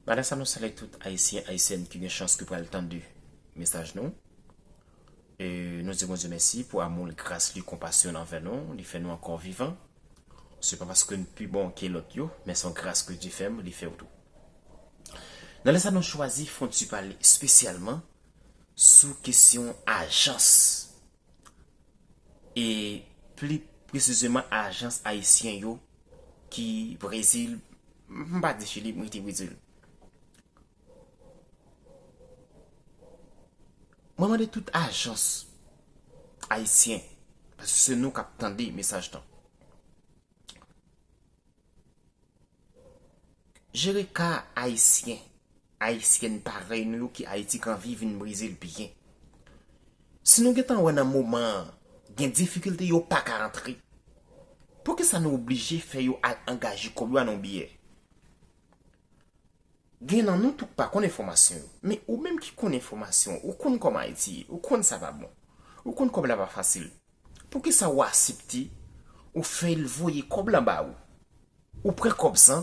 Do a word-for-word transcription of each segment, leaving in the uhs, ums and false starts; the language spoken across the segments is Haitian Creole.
Nan lè sa nou salye tout Ayisyen, Ayisyèn ki gen chans ki pral tande mesaj nou. E nou di Bondye mèsi pou amou l, gras li, konpasyon l anvè nou. Li fè nou ankò vivan. Se pa paske n pi bon ke lòt yo, men se yon gras ke Dye fè m, li fè w tou. Nan lè sa nou chwazi fè yon ti pale espesyalman sou kesyon ajans. E pli presizeman ajans ayisyen yo ki Brezil, m pa di Chili, m rete Brezil. Mwen mande tout ajans ayisyen, paske se nou k ap tande mesaj lan. Jere ka ayisyen, ayisyèn parèy nou yo ki Ayiti k anvi vin Brezil byen. Si nou gentan wè nan moman an, gen difikilte yo pa ka antre, poukisa nou oblije fè yo al angaje kòb yo a nan yon biyè? Gen nan nou tou k pa konn enfòmasyon yo, men ou menm ki konn enfòmasyon, ou konn kòman Ayiti ye, ou konn sa pa bon, ou konn kòb la pa fasil. Poukisa w aksepte ou fè l voye kòb lan ba ou? Ou pran kòb sa,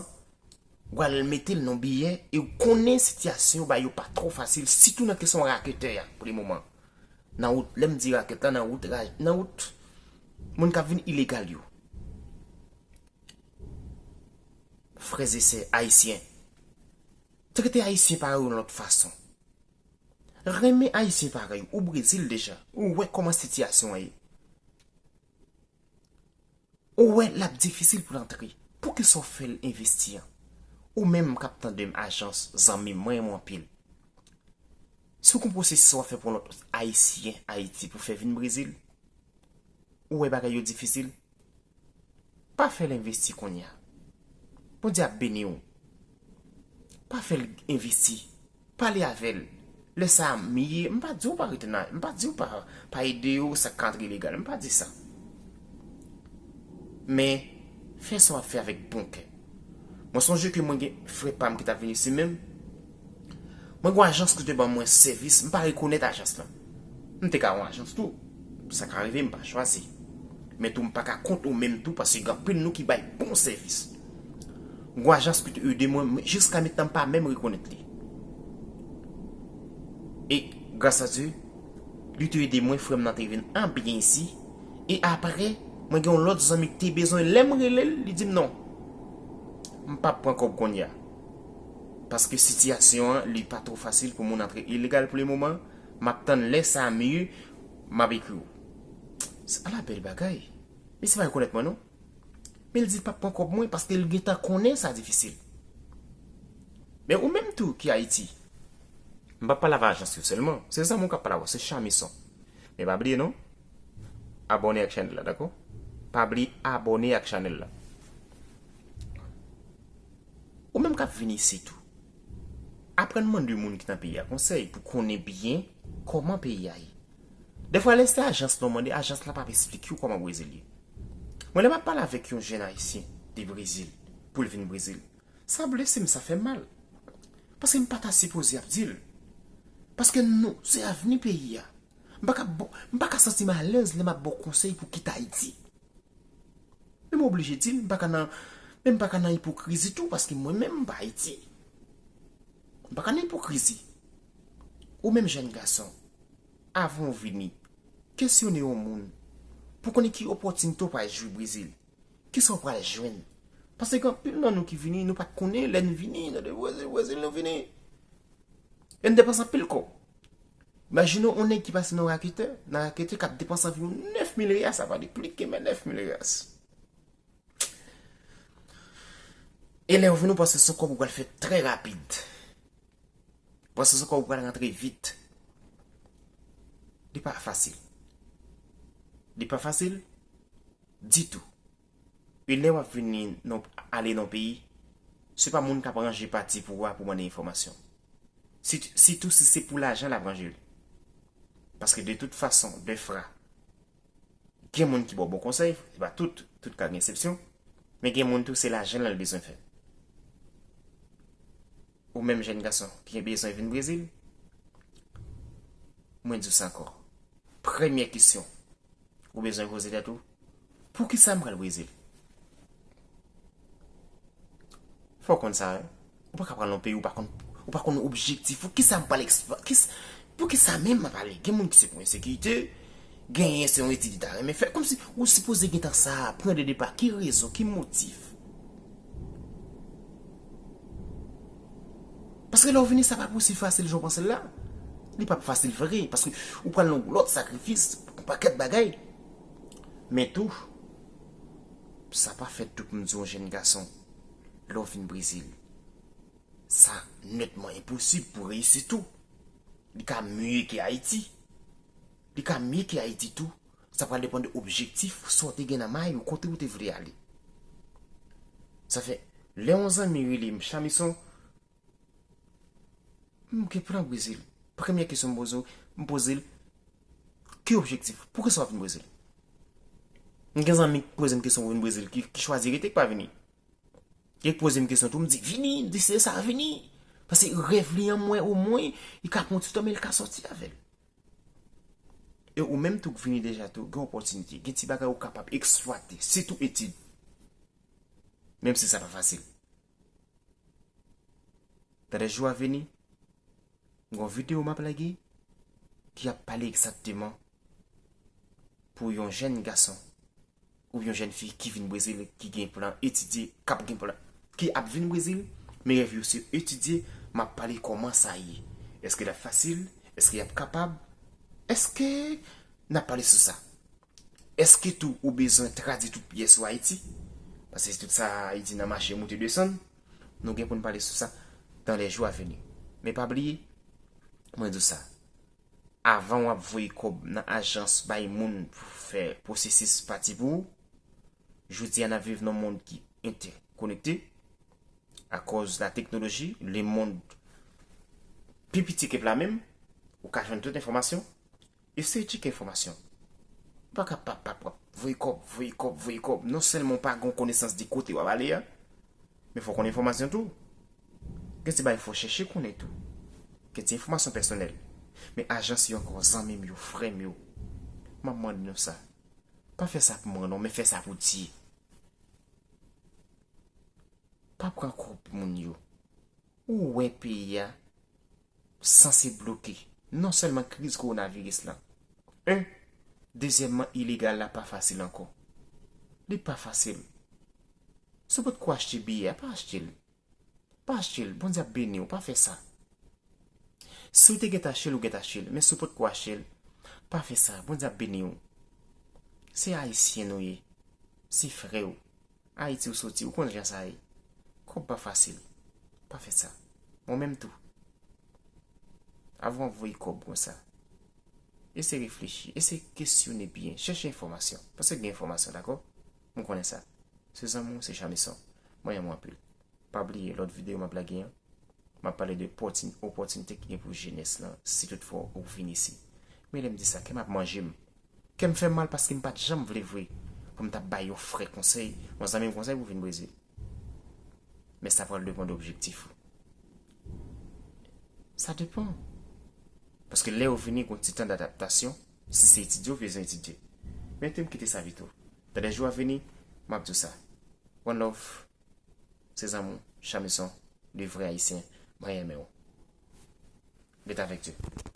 w al mete l nan biyè e w konnen sitiyasyon yo ba yo pa twò fasil, sitou nan kesyon raketè a pou le moman. Nan wout, lè m di rakèt la, nan wout, ra- nan wout moun k ap vin ilegal yo. Frè e sè ayisyen, trete ayisyen parèy yon lòt fason. Renmen ayisyen parèy ou Brezil deja, ou wè kòman sitiyasyon an ye. Ou wè l ap difisil pou l antre. Poukisa w fè l envesti an? Ou menm k ap tande m, ajans, zanmi m, mwen renmen w anpil. Si w gon pwosesis w ap fè pou yon lòt ayisyen Ayiti pou fè vin Brezil, ou wè bagay yo difisil, pa fè l envesti kounye a. Bondye ap beni w. Pa fè l envesti. Pale avè l. Lè sa a miye, m pa di w pa rete nan, m pa di w pa, pa ede yo, sa k ka antre ilegal, m pa di sa. Men, fè sa w ap fè avèk bon kè. Mwen sonje ke mwen gen frè pa m ki t ap vin isi menm. Mwen gen yon ajans ki te ban mwen sèvis, m pa rekonèt ajans lan. M te ka yon ajans tou. Sa ka rive, m pa chwazi. Men tou, m pa ka kont ou menm tou, paske gen anpil nou ki bay bon sèvis. Gen yon ajans ki te ede mwen, men jiska mentnan, m pa menm rekonèt li. E, gras a Dye, li te ede mwen, frè m nan te vin anbyen isi. E apre, mwen gen yon lòt zanmi ki te bezwen, lè m rele l, li di m non. M p ap pran kòb kounye a. Paske sitiyasyon an, li pa twò fasil pou moun antre ilegal pou le moman. M ap tann lè sa a miye, m ap ekri w. Ala bèl bagay. Misye pa rekonèt mwen non. Men l di l p ap pran kòb mwen paske l gentan konnen sa difisil. Men ou menm tou ki Ayiti, m p ap pale avè ajans yo sèlman. Se zanmi w k ap pale avè w, se Chamison. Men pa bliye non, abòne ak chanèl la, dakò? Pa bliye abòne ak chanèl la. Ou menm k ap vin isit tou, aprann mande moun ki nan peyi a konsèy pou konnen byen kòman peyi a ye. Dèfwa, lè se ajans la w mande, ajans la p ap esplike w kòman Brezil ye. Mwen, lè m ap pale avèk yon jèn ayisyen de Brezil, pou l vin Brezil, sa blese m, sa fè m mal. Paske m pa ta sipoze ap di l. Paske nou, se avni peyi a. M pa ka, m pa ka santi m alèz lè m ap ba w konsèy pou kite Ayiti. Men m oblije di l, m pa ka nan, men m pa ka nan ipokrizi tou, paske mwen menm m pa Ayiti. M pa ka nan ipokrizi. Ou menm jèn gason, avan w vini, kesyone yon moun pou konnen ki opòtinite w pral jwi Brezil. Kisa w pral jwenn? Paske gen anpil nan nou ki vini, nou pa t konnen lè n vini, nan de Brezil, Brezil nou vini. E n depanse anpil kòb. Imajine w, yon nèg ki pase nan raketè, nan raketè k ap depanse anviwon nèf mil reais, sa vle di plis ke nèf mil reais. E lè w vini, w panse se yon kòb ou pral fè trè rapid. Ou panse se yon kòb ou pral rantre vit. Li pa fasil. Li pa fasil ditou. E lè w ap vini nan, ale nan yon peyi, se pa moun k ap ranje pati pou ou a pou mande enfòmasyon. Si, sitou si se pou lajan l ap ranje l. Paske de tout fason, dèfwa, gen moun ki ba w bon konsèy, se pa tout, tout ka gen eksepsyon, men gen moun tou se lajan l al bezwen fè. Ou menm jèn gason ki gen bezwen vin Brezil, mwen di w sa ankò. Premyè kesyon ou bezwen poze tèt ou, poukisa m pral Brezil? Fò w konn sa, wi. pa ka pral nan peyi ou pa konn, ou pa konn objektif ou. Kisa m pral eksplwa-, kis-, pou kisa menm m ap ale? Gen moun ki se pou ensekirite, genyen se yon etid li ta renmen fè. Kòmsi ou sipoze gentan sa, pwen de depa, ki rezon, ki motif? Paske lè w vini, sa pa posib fasil jan w panse l la. Li p ap fasil vre, paske ou pral nan yon lòt sakrifis, yon pakèt bagay. Men tou, sa pa fèt tou pou m di yon jèn gason, lè w vin Brezil, sa nètman enposib pou reyisi tou. Li ka miye ke Ayiti. Li ka miye ke Ayiti tou. Sa pral depann de objektif, sa w te gen nan may ou, kote ou te vle ale. Sa fè, lè yon zanmi rele m, Chamison, m gen plan Brezil. Premyè kesyon m poze w, m poze l, ki objektif? Poukisa w ap vin Brezil? M gen zanmi ki poze m kesyon pou vin Brezil, ki, ki chwazi rete, ki pa vini. Gen ki poze m kesyon tou, m di, vini, m deside sa, vini. Paske rèv li an, mwen, omwen, li ka pran yon ti tan, men li ka sòti avè l. E ou menm tou k vini deja tou, gen opòtinite, gen ti bagay ou kapab eksplwate, sitou etid. Menm si sa pa fasil. Dans les jours à venir, gen yon videyo m ap lage ki ap pale egzakteman pou yon jèn gason oubyen yon jèn fi ki vin Brezil, ki gen plan etidye, k ap gen plan, ki ap vin Brezil, men rèv yo se etidye, m ap pale kòman sa ye. Èske l ap fasil? Èske y ap kapab? Èske n ap pale sou sa? Èske tou ou bezwen tradui tout pyès ou Ayiti? Paske se tout sa Ayiti nan mache moute desann. Nou gen pou n pale sou sa dans les jours à venir. Men pa bliye, mwen di w sa, avan w ap voye kòb nan ajans bay moun pou fè pwosesis pati pou ou, jodi a n ap viv nan yon mond ki entèkonekte. Akoz la teknoloji, lemonn pi piti ke pla menm, ou ka jwenn tout enfòmasyon. Eseye tcheke enfòmasyon. Ou pa ka pap, pap, pap, voye kòb, voye kòb, voye kòb. Non sèlman ou pa gen konesans de kote w ap ale a, men fò w konn enfòmasyon tou. Gen ti bagay fò w chèche konnen tou. Gen ti enfòmasyon pèsonèl. Men ajans yo ankò, zanmi m yo, frè m yo, m ap mande nou sa. Pa fè sa pou mwen non, men fè sa pou Dye. Pa pran kòb moun yo. Ou wè peyi a sanse bloke. Non sèlman kriz kowonaviris lan. En. Dezyèmman, ilegal la pa fasil ankò. Li pa fasil. Si w potko achte biyè a, pa achte l. Pa achte l. Bondye ap beni w. Pa fè sa. Si w te gentan achte l, ou gentan achte l. Men si w potko achte l, pa fè sa. Bondye ap beni w. Se Ayisyen nou ye. Se frè w. Ayiti ou soti, ou konn jan sa ye. Kòb pa fasil. Pa fè sa. Mwen menm tou. Avan w voye kòb konsa, eseye reflechi, eseye kesyone byen, chèche enfòmasyon. Paske gen enfòmasyon, dakò? Mwen konnen sa. Se zanmi w, se Chamison. Mwen renmen w anpil. Pa bliye, lòt videyo m ap lage an, m ap pale de pòtin-, opòtinite ki gen pou jenès lan, si toutfwa ou vin isi. Men lè m di sa, kè m ap manje m. Kè m fè m mal paske m pa t janm vle vre pou m t ap bay yon frè konsèy, yon zanmi m konsèy pou vin Brezil. Men sa pral depann de objektif ou. Sa depann. Paske lè yo vini, gon ti tan dadaptasyon, si se etidye, ou bezwen etidye. Men te m kite sa vit ou. Dans les jours à venir, m ap di w sa. One love, se zanmi w, Chamison, le vrai Haïtien, mwen renmen w. Ret avèk Dye.